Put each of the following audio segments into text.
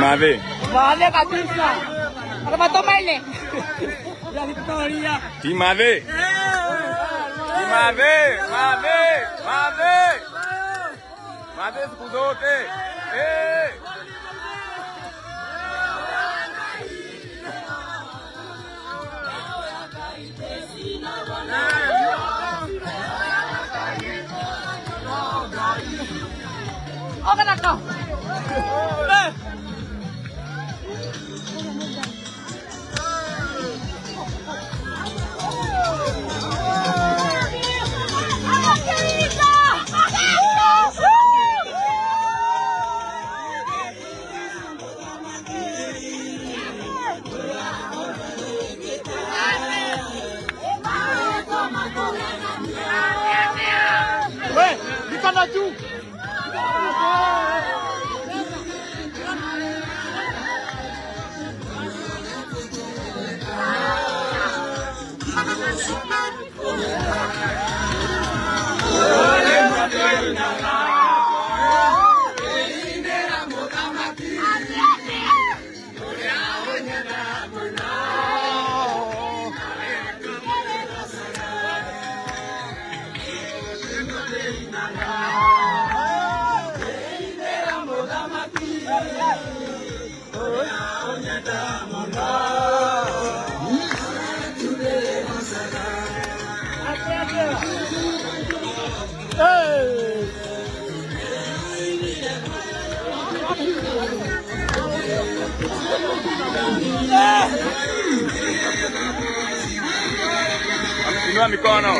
Madre. Madre kabisa. Akapatomaile. Ya Victoria. Madre. Madre, madre, madre. Madre siku zote. Eh. Oka nako. Inua mikono.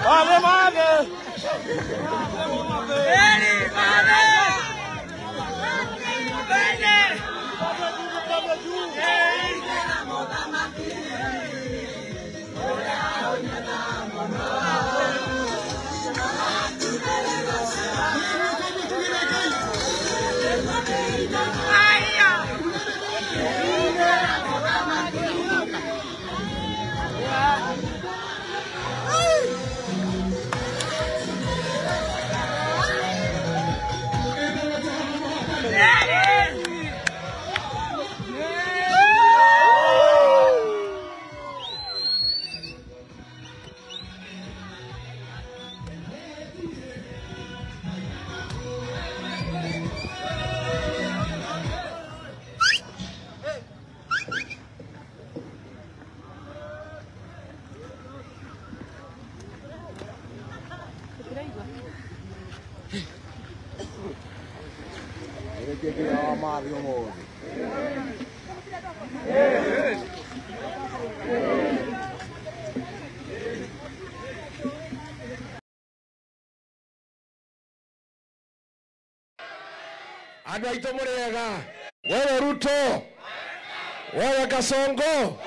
Vale, vale. Andũ aitũ mũrĩega, wewe Ruto, wewe Kasongo,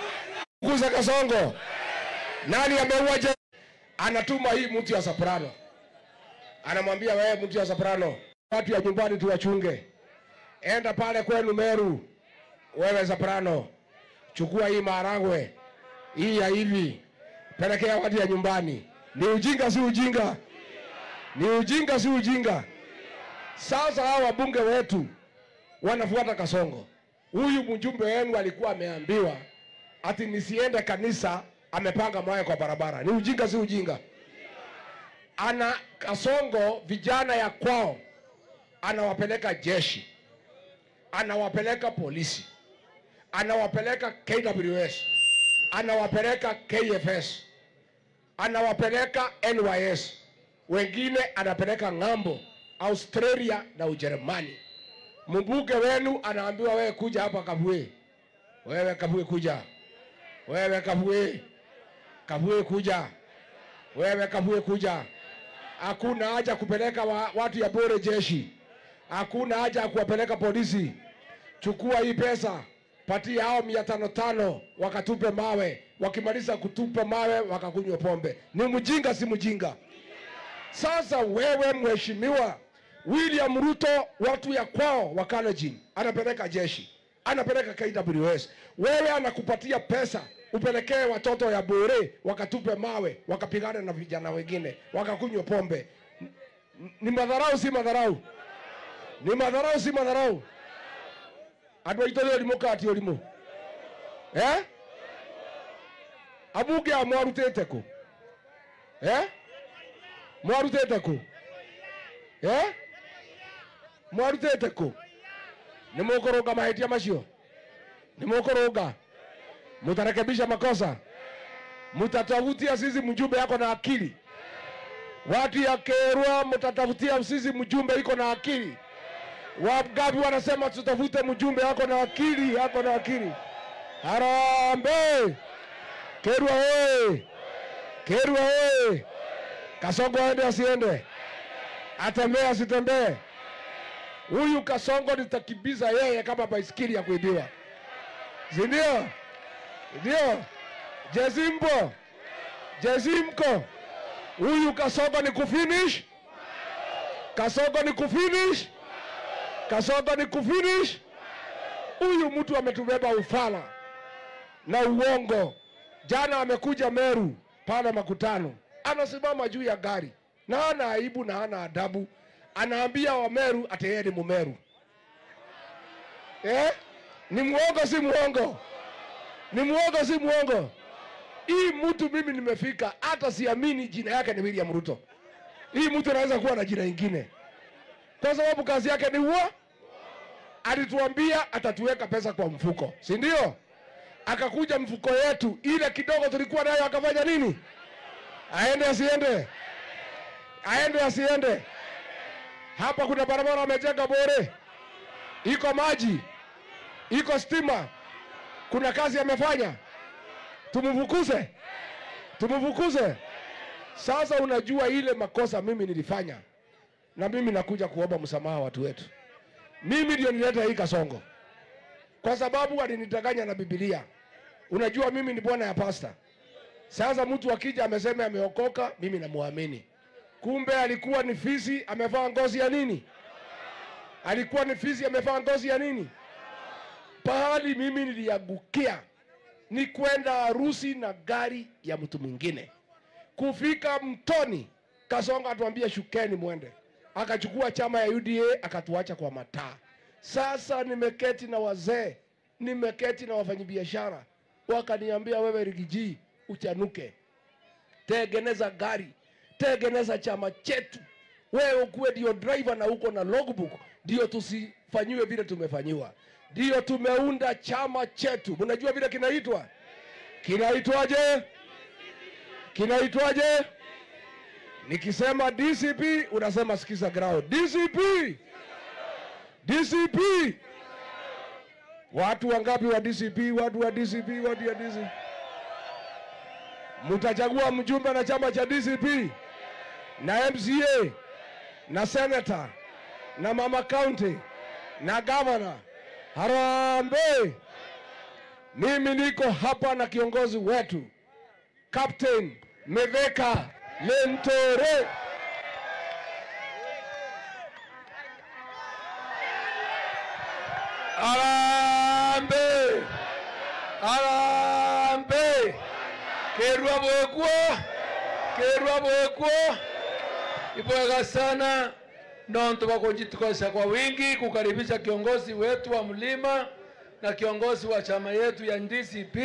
kuza Kasongo, nani ameua? Anatuma hii mtu ya Soprano, anamwambia wewe mtu ya Soprano, watu ya nyumbani tuwachunge, enda pale kwenu Meru, wewe Soprano, chukua hii maharagwe hii ya hivi, pelekea watu ya nyumbani. Ni ujinga si ujinga? Ni ujinga si ujinga? Sasa hawa wabunge wetu wanafuata Kasongo. Huyu mjumbe wenu alikuwa ameambiwa ati nisiende kanisa, amepanga mawe kwa barabara. Ni ujinga si ujinga? Ana Kasongo vijana ya kwao anawapeleka jeshi, anawapeleka polisi, anawapeleka KWS, anawapeleka KFS, anawapeleka NYS, wengine anapeleka ng'ambo, Australia na Ujerumani. Mbunge wenu anaambiwa wewe kuja hapa Kavue, wewe Kavue kuja, wewe Kavue, Kavue kuja, wewe Kavue kuja. Hakuna haja kupeleka watu ya bure jeshi, hakuna haja kuwapeleka polisi. Chukua hii pesa, patia hao 500 wakatupe mawe, wakimaliza kutupa mawe wakakunywa pombe. Ni mjinga si mjinga? Sasa wewe mheshimiwa William Ruto, watu ya kwao wa Kalenjin anapeleka jeshi, anapeleka KWS, wewe anakupatia pesa upelekee watoto ya bure wakatupe mawe, wakapigana na vijana wengine, wakakunywa pombe. Ni madharau si madharau? Ni madharau si madharau? Andũ aitũ nĩ ũrimũ kana ti ũrimũ? Eh? Abunge a mwarutĩte kũ? Eh? Mwarutĩte kũ? Eh? Mwarutĩte kũ? Nĩ mũkũrũnga mahĩtia macio? Nĩ mũkũrũnga? Mutarekebisha makosa? Mutatafutia sisi mjumbe yako na akili? Watu ya Kerwa mutatafutia sisi mjumbe iko na akili? Wangapi wanasema tutafute mjumbe yako na akili, yako na akili? Harambee! Kerwa oye! Kerwa oye! Kasongo aende asiende? Atembee asitembee? Huyu Kasongo nitakimbiza yeye kama baisikeli ya kuibiwa. Si ndio? Ndio? Jezimbo. Jezimko. Huyu Kasongo ni kufinish? Kasongo ni kufinish? Kasongo ni kufinish? Huyu mtu ametubeba ufala na uongo. Jana amekuja Meru pale makutano, anasimama juu ya gari na hana aibu na hana adabu, anaambia wa Meru ati yeye ni Mumeru. Eh? Ni muongo si muongo? Ni muongo si muongo? Hii mtu mimi nimefika hata siamini jina yake ni William Ruto. Hii mtu anaweza kuwa na jina ingine, kwa sababu kazi yake ni uo. Alituambia atatuweka pesa kwa mfuko, si ndio? Akakuja mfuko yetu ile kidogo tulikuwa nayo akafanya nini? Aende asiende? Aende asiende? Hapa kuna barabara amejenga bure, iko maji, iko stima, kuna kazi amefanya. Tumfukuze? Tumfukuze? Sasa unajua ile makosa mimi nilifanya, na mimi nakuja kuomba msamaha watu wetu. Mimi ndio nileta hii Kasongo, kwa sababu alinidanganya na Biblia. Unajua mimi ni bwana ya pasta. Sasa mtu akija amesema ameokoka, mimi namuamini. Kumbe alikuwa ni fisi amevaa ngozi ya nini? Alikuwa ni fisi amevaa ngozi ya nini? Pahali mimi niliangukia ni kwenda harusi na gari ya mtu mwingine. Kufika mtoni, Kasongo atuambia shukeni muende. Akachukua chama ya UDA akatuacha kwa mataa. Sasa nimeketi na wazee, nimeketi na wafanyabiashara, wakaniambia wewe Rigiji uchanuke, tengeneza gari, tengeneza chama chetu, wewe ukuwe ndio driver na uko na logbook, ndio tusifanyiwe vile tumefanyiwa. Ndio tumeunda chama chetu. Mnajua vile kinaitwa? Kinaitwaje? Kinaitwaje? Nikisema DCP unasema sikiza ground. DCP! DCP! Watu wangapi wa DCP? Watu wa DCP? Watu wa DCP? Mutachagua mjumbe na chama cha DCP na MCA na senator na mama county na governor. Harambee! Mimi niko hapa na kiongozi wetu Captain Mithika Linturi. Harambee! Harambee! Kerwa bwekwo! Kerwa bwekwo! Ibwega sana nonto bakojitukosa kwa wingi kukaribisha kiongozi wetu wa mlima na kiongozi wa chama yetu ya DCP,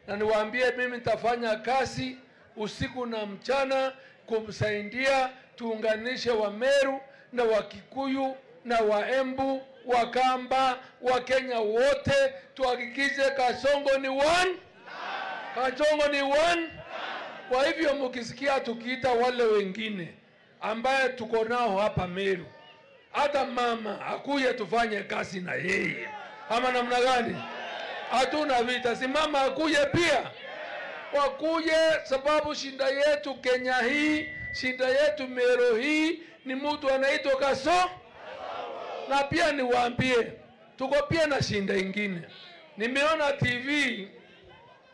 na niwaambie mimi nitafanya kazi usiku na mchana kumsaidia tuunganishe wa Meru na wa Kikuyu na wa Embu, wa Kamba, wa Kenya wote, tuhakikishe Kasongo ni one. Kasongo ni one. Kwa hivyo mkisikia tukiita wale wengine ambaye tuko nao hapa Meru, hata mama akuye tufanye kazi na yeye, ama namna gani? Hatuna vita, si mama akuye pia, wakuje, sababu shinda yetu Kenya hii, shinda yetu Meru hii ni mtu anaitwa Kaso. Na pia niwaambie, tuko pia na shinda ingine. Nimeona TV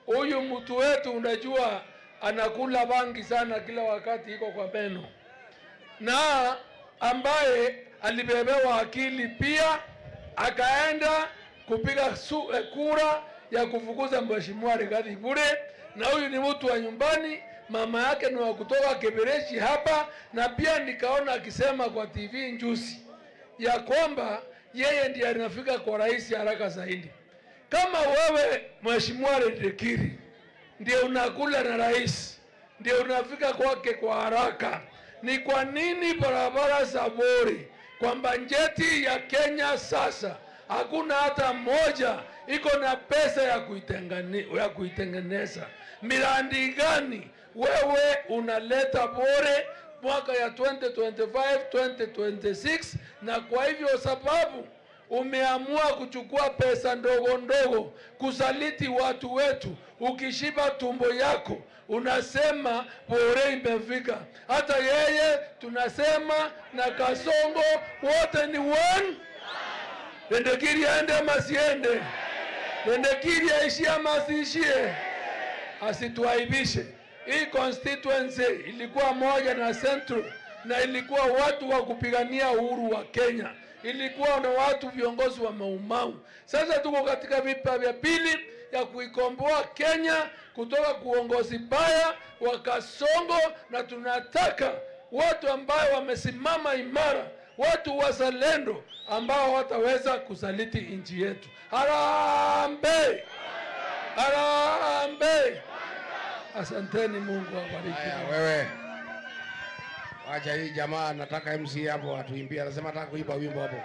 huyu mtu wetu, unajua anakula bangi sana kila wakati, iko kwa meno, na ambaye alibebewa akili pia akaenda kupiga kura ya kufukuza Mheshimiwa Rigathi bure. Na huyu ni mtu wa nyumbani, mama yake ni wa kutoka Kebereshi hapa. Na pia nikaona akisema kwa TV njusi ya kwamba yeye ndiye anafika kwa rais haraka zaidi. Kama wewe Mheshimiwa Ndekiri ndiye unakula na rais, ndiye unafika kwake kwa haraka, ni kwa nini barabara za bori kwa bajeti ya Kenya sasa hakuna hata moja iko na pesa ya kuitengeneza? Miradi gani wewe unaleta bore mwaka ya 2025 2026? Na kwa hivyo sababu umeamua kuchukua pesa ndogo ndogo kusaliti watu wetu, ukishiba tumbo yako unasema bore imefika. Hata yeye tunasema na Kasongo wote ni one. Ndekiri aende ama siende? Ndekiri aishie ama asiishie? Asituaibishe. Hii constituency ilikuwa moja na Central, na ilikuwa watu wa kupigania uhuru wa Kenya, ilikuwa na watu viongozi wa Maumau. Sasa tuko katika vita vya pili ya kuikomboa Kenya kutoka kuongozi baya wa Kasongo, na tunataka watu ambao wamesimama imara, watu wazalendo ambao wataweza kusaliti nchi yetu. Harambee! Harambee! Asanteni, Mungu awabariki. Haya wewe. Wacha hii jamaa, nataka MC hapo atuimbie. Anasema nataka kuimba wimbo hapo.